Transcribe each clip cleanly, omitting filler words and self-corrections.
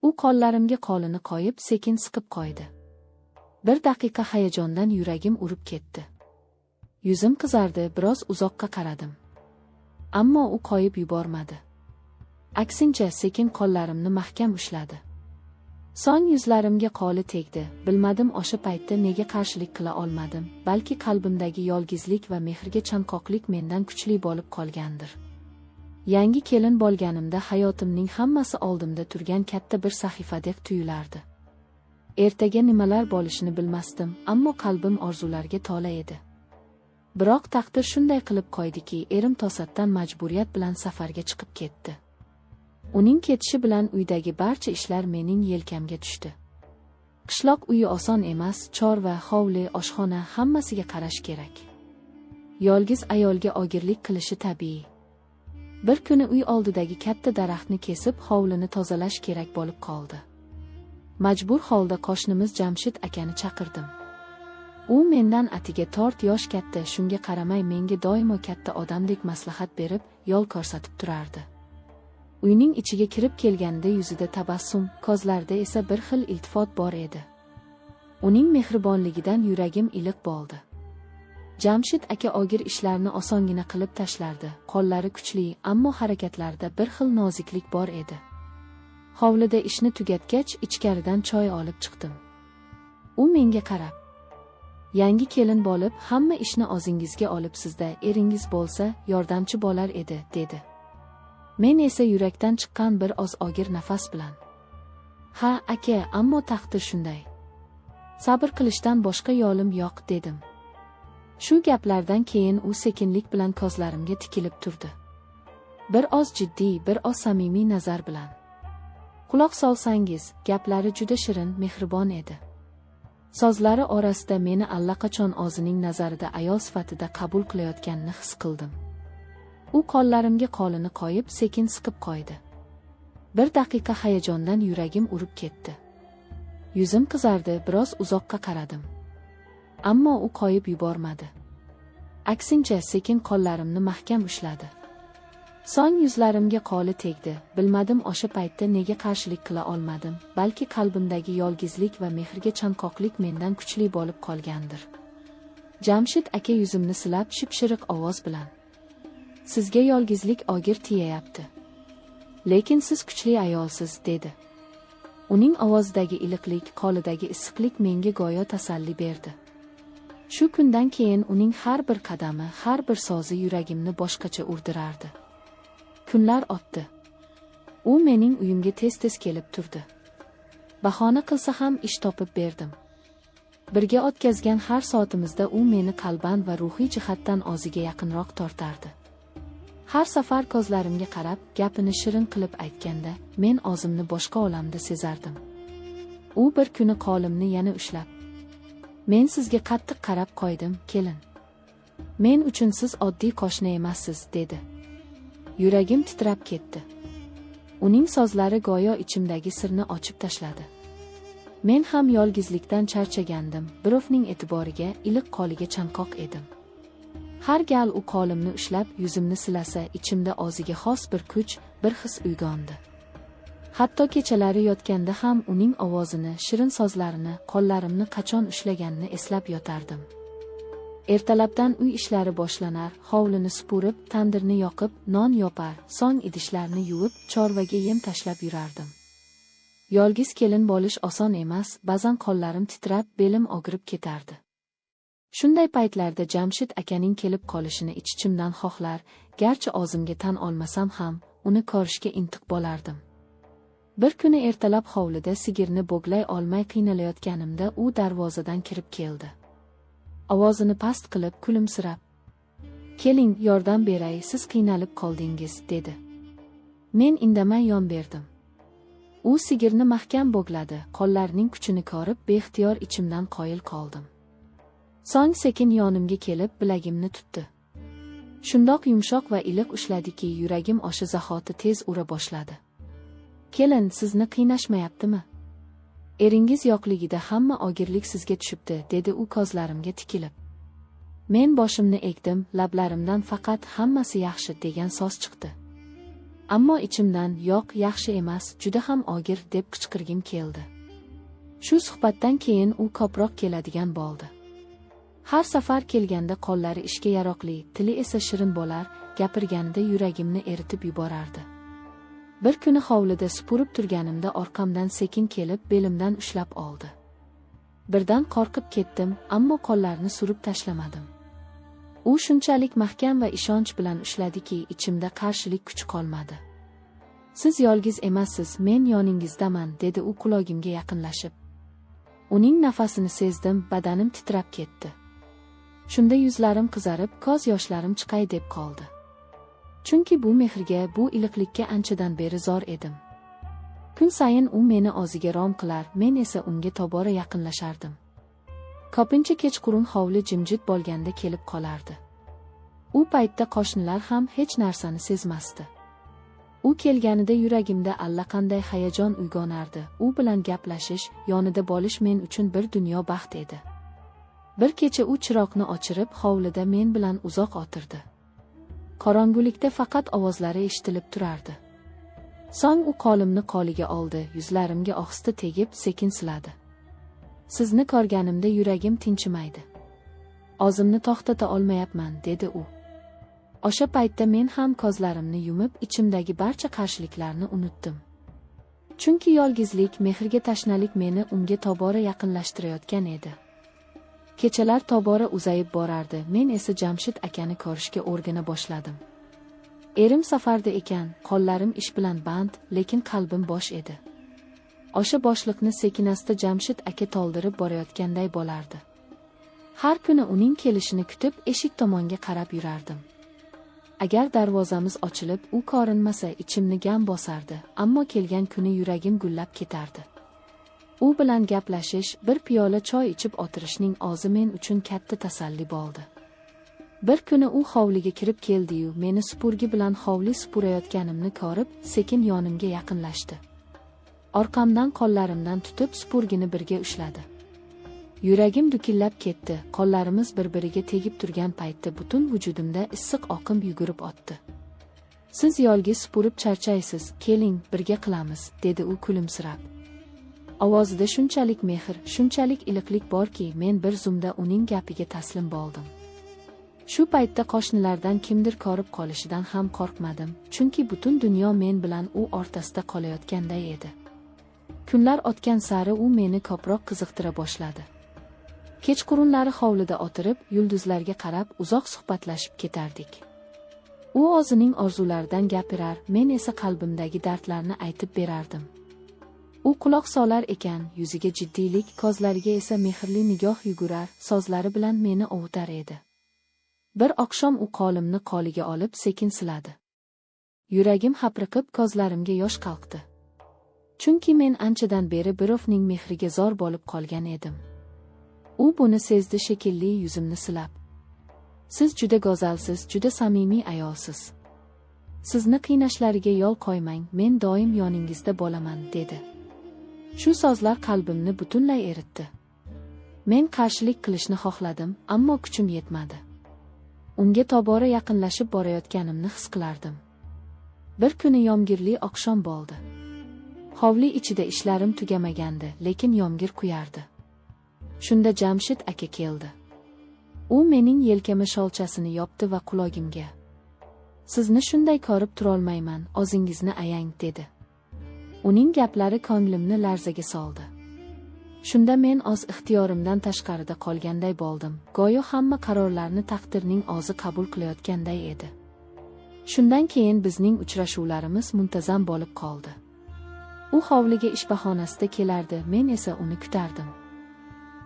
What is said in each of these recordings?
U qo'llarimga qo'lini qo'yib sekin siqib qo'ydi. Bir daqiqa hayajondan yuragim urib ketdi. Yuzim qizardi, biroz uzoqqa qaradim. Ammo u qo'yib yubormadi. Aksincha sekin qo'llarimni mahkam ushladi. So'ng yuzlarimga qo'li tegdi. Bilmadim o'sha paytda nega qarshilik qila olmadim, balki qalbimdagi yolgizlik va mehrga chanqoqlik mendan kuchli bo'lib qolgandir. Yangi kelin bo'lganimda hayotimning hammasi oldimda turgan katta bir sahifadek tuyulardi. Ertaga nimalar bo'lishini bilmasdim, ammo qalbim orzularga to'la edi. Biroq taqdir shunday qilib qo'ydiki, erim to'satdan majburiyat bilan safarga chiqib ketdi. Uning ketishi bilan uydagi barcha ishlar mening yelkamga tushdi. Qishloq uyi oson emas, chorva, hovli, oshxona hammasiga qarash kerak. Yolg'iz ayolga og'irlik qilishi tabiiy. Bir kuni uy oldidagi katta daraxtni kesib, hovlini tozalash kerak bo'lib qoldi. Majbur holda qo'shnimiz Jamshid akani chaqirdim. U mendan atiga 4 yosh katta, shunga qaramay menga doimo katta odamdek maslahat berib, yo'l ko'rsatib turardi. Uyning ichiga kirib kelganda yuzida tabassum, ko'zlarida esa bir xil iltifot bor edi. Uning mehribonligidan yuragim iliq bo'ldi. Jamshid aka og'ir ishlarni osongina qilib tashlardi. Qo'llari kuchli, ammo harakatlarida bir xil noziklik bor edi. Hovlida ishni tugatgach, ichkaridan choy olib chiqdim. U menga qarab, "Yangi kelin bo'lib, hamma ishni o'zingizga olibsizda, eringiz bo'lsa, yordamchi bo'lar edi", dedi. Men esa yurakdan chiqqan bir oz og'ir nafas bilan, "Ha, aka, ammo taqdir shunday. Sabr qilishdan boshqa yo'lim yo'q", dedim. Shu gaplardan keyin u sekinlik bilan ko'zlarimga tikilib turdi. Bir oz jiddiy, bir oz samimiy nazar bilan. Quloq solsangiz, gaplari juda shirin, mehribon edi. So'zlari orasida meni allaqachon o'zining nazarida ayol sifatida qabul qilayotganini his qildim. U qo'llarimga qo'lini qo'yib sekin siqib qo'ydi. Bir daqiqa hayajondan yuragim urib ketdi. Yuzim qizardi, biroz uzoqqa qaradim. Ammo u qo'yib yubormadi. Aksincha sekin qo'llarimni mahkam ushladi. So'ng yuzlarimga qo'li tegdi. Bilmadim o'sha paytda nega qarshilik qila olmadim, balki qalbimdagi yolg'izlik va mehrga chanqoqlik mendan kuchli bo'lib qolgandir. Jamshid aka yuzimni silab shipshiriq ovoz bilan, "Sizga yolg'izlik og'ir tiyayapti. Lekin siz kuchli ayolsiz", dedi. Uning ovozidagi iliqlik, qo'lidagi issiqlik menga go'yo tasalli berdi. Shu kundan keyin uning har bir qadami, har bir so'zi yuragimni boshqacha urdirardi. Kunlar o'tdi. U mening uyimga tez-tez kelib turdi. Bahona qilsa ham ish topib berdim. Birga o'tkazgan har soatimizda u meni qalban va ruhiy jihatdan o'ziga yaqinroq tortardi. Har safar ko'zlarimga qarab, gapini shirin qilib aytganda, men o'zimni boshqa olamda sezardim. U bir kuni qo'limni yana ushlab, "Men sizga qattiq qarab qo'ydim, kelin. Men uchun siz oddiy qo'shni emassiz", dedi. Yuragim titrab ketdi. Uning so'zlari go'yo ichimdagi sirni ochib tashladi. Men ham yolg'izlikdan charchagandim, birovning e'tiboriga, iliq qo'liga chanqoq edim. Har gal u qo'limni ushlab, yuzimni silasa, ichimda o'ziga xos bir kuch, bir his uyg'ondi. Hatto kechalari yotganda ham uning ovozini, shirin so'zlarini, qo'llarimni qachon ushlaganini eslab yotardim. Ertalabdan uy ishlari boshlanar, hovlini supurib, tandirni yoqib, non yopar, so'ng idishlarni yuvib, chorvaga yem tashlab yurardim. Yolg'iz kelin bo'lish oson emas, ba'zan qo'llarim titrab, belim og'rib ketardi. Shunday paytlarda Jamshid akaning kelib qolishini ich-ichimdan xohlar, garchi o'zimga tan olmasam ham, uni ko'rishga intiq bo'lardim. Bir kuni ertalab hovlida sigirni bo'glay olmay qiynalayotganimda u darvozadan kirib keldi. Ovozini past qilib kulimsirab, "Keling, yordam beray, siz qiynalib qoldingiz", dedi. Men indamay yon berdim. U sigirni mahkam bo'gladi, qo'llarining kuchini ko'rib, beixtiyor ichimdan qoyil qoldim. So'ng sekin yonimga kelib bilagimni tutdi. Shundoq yumshoq va iliq ushladiki, yuragim o'sha zahoti tez ura boshladi. "Kelin, sizni qiynashmayaptimi? Eringiz yo'qligida hamma og'irlik sizga tushibdi", dedi u ko'zlarimga tikilib. Men boshimni egdim, lablarimdan faqat "hammasi yaxshi" degan so'z chiqdi. Ammo ichimdan, yo'q, yaxshi emas, juda ham og'ir, deb qichqirgim keldi. Shu suhbatdan keyin u ko'proq keladigan bo'ldi. Har safar kelganda qo'llari ishga yaroqli, tili esa shirin bo'lar, gapirganda yuragimni eritib yuborardi. Bir kuni hovlida supurib turganimda orqamdan sekin kelib belimdan ushlab oldi. Birdan qo'rqib ketdim, ammo qo'llarini surib tashlamadim. U shunchalik mahkam va ishonch bilan ushladiki, ichimda qarshilik kuchi qolmadi. Siz yolg'iz emassiz, men yoningizdaman, dedi u qulog'imga yaqinlashib. Uning nafasini sezdim, badanim titrab ketdi. Shunda yuzlarim qizarib, ko'z yoshlarim chiqay deb qoldi. Chunki bu mehrga, bu iliqlikka anchadan beri zor edim. Kun sayin u meni o'ziga rom qilar, men esa unga tobora yaqinlashardim. Ko'pincha kechqurun hovli jimjit bo'lganda kelib qolardi. U paytda qo'shnilar ham hech narsani sezmasdi. U kelganida yuragimda allaqanday hayajon uyg'onardi. U bilan gaplashish, yonida bo'lish men uchun bir dunyo baxt edi. Bir kecha u chiroqni o'chirib, hovlida men bilan uzoq o'tirdi. Qorong'ulikda faqat ovozlari eshitilib turardi. So'ng u qo'limni qo'liga oldi, yuzlarimga ohista tegib, sekin siladi. Sizni ko'rganimda yuragim tinchimaydi. O'zimni to'xtata olmayapman, dedi u. O'sha paytda men ham ko'zlarimni yumib, ichimdagi barcha qarshiliklarni unutdim. Chunki yolg'izlik, mehrga tashnalik meni unga tobora yaqinlashtirayotgan edi. Kechalar tobora uzayib borardi, men esa Jamshid akani ko'rishga o'rgana boshladim. Erim safarda ekan, qo'llarim ish bilan band, lekin qalbim bo'sh edi. O'sha bo'shliqni sekinasta Jamshid aka to'ldirib borayotganday bo'lardi. Har kuni uning kelishini kutib, eshik tomonga qarab yurardim. Agar darvozamiz ochilib, u ko'rinmasa, ichimni g'am bosardi, ammo kelgan kuni yuragim gullab ketardi. U bilan gaplashish, bir piyola choy ichib o'tirishning o'zi men uchun katta tasalli bo'ldi. Bir kuni u hovliga kirib keldi-yu, meni supurgi bilan hovli supurayotganimni ko'rib, sekin yonimga yaqinlashdi. Orqamdan qo'llarimdan tutib, supurgini birga ushladi. Yuragim dukillab ketdi, qo'llarimiz bir-biriga tegib turgan paytda butun vujudimda issiq oqim yugurib o'tdi. Siz yolg'iz supurib charchaysiz, keling, birga qilamiz, dedi u kulimsirab. Ovozida shunchalik mehr, shunchalik iliqlik borki, men bir zumda uning gapiga taslim bo'ldim. Shu paytda qo'shnilardan kimdir ko'rib qolishidan ham qo'rqmadim, chunki butun dunyo men bilan u o'rtasida qolayotganday edi. Kunlar o'tgan sari u meni ko'proq qiziqtira boshladi. Kechqurunlari hovlida o'tirib, yulduzlarga qarab uzoq suhbatlashib ketardik. U o'zining orzularidan gapirar, men esa qalbimdagi dardlarni aytib berardim. U quloq solar ekan, yuziga jiddiylik, ko'zlariga esa mehrli nigoh yugurar, so'zlari bilan meni ovutar edi. Bir oqshom u qo'limni qo'liga olib sekin siladi. Yuragim hapriqib, ko'zlarimga yosh qalqdi. Chunki men anchadan beri birovning mehriga zor bo'lib qolgan edim. U buni sezdi shekilli, yuzimni silab. Siz juda go'zalsiz, juda samimiy ayolsiz. Sizni qiynashlariga yo'l qo'ymang, men doim yoningizda bo'laman, dedi. Shu so'zlar qalbimni butunlay eritdi. Men qarshilik qilishni xohladim, ammo kuchim yetmadi. Unga tobora yaqinlashib borayotganimni his qilardim. Bir kuni yomg'irli oqshom bo'ldi. Hovli ichida ishlarim tugamagandi, lekin yomg'ir quyardi. Shunda Jamshid aka keldi. U mening yelkama sholchasini yopdi va qulog'imga: "Sizni shunday ko'rib turolmayman, o'zingizni ayang", dedi. Uning gaplari ko'nglimni larzaga soldi. Shunda men o'z ixtiyorimdan tashqarida qolganday bo'ldim. Go'yo hamma qarorlarni taqdirning o'zi qabul qilayotganday edi. Shundan keyin bizning uchrashuvlarimiz muntazam bo'lib qoldi. U hovliga ish bahonasida kelardi, men esa uni kutardim.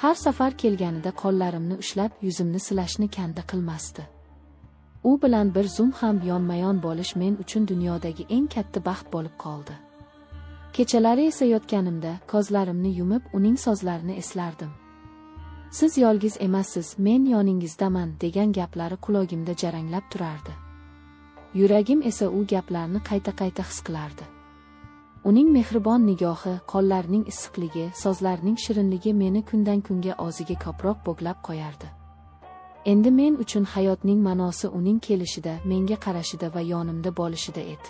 Har safar kelganida qo'llarimni ushlab, yuzimni silashni kanda qilmasdi. U bilan bir zum ham yonma-yon bo'lish men uchun dunyodagi eng katta baxt bo'lib qoldi. Kechalari esa yotganimda ko'zlarimni yumib, uning so'zlarini eslardim. Siz yolg'iz emassiz, men yoningizdaman degan gaplari qulog'imda jaranglab turardi. Yuragim esa u gaplarni qayta-qayta his qilardi. Uning mehribon nigohi, qo'llarining issiqligi, so'zlarining shirinligi meni kundan kunga o'ziga ko'proq bo'glab qo'yardi. Endi men uchun hayotning ma'nosi uning kelishida, menga qarashida va yonimda bo'lishida edi.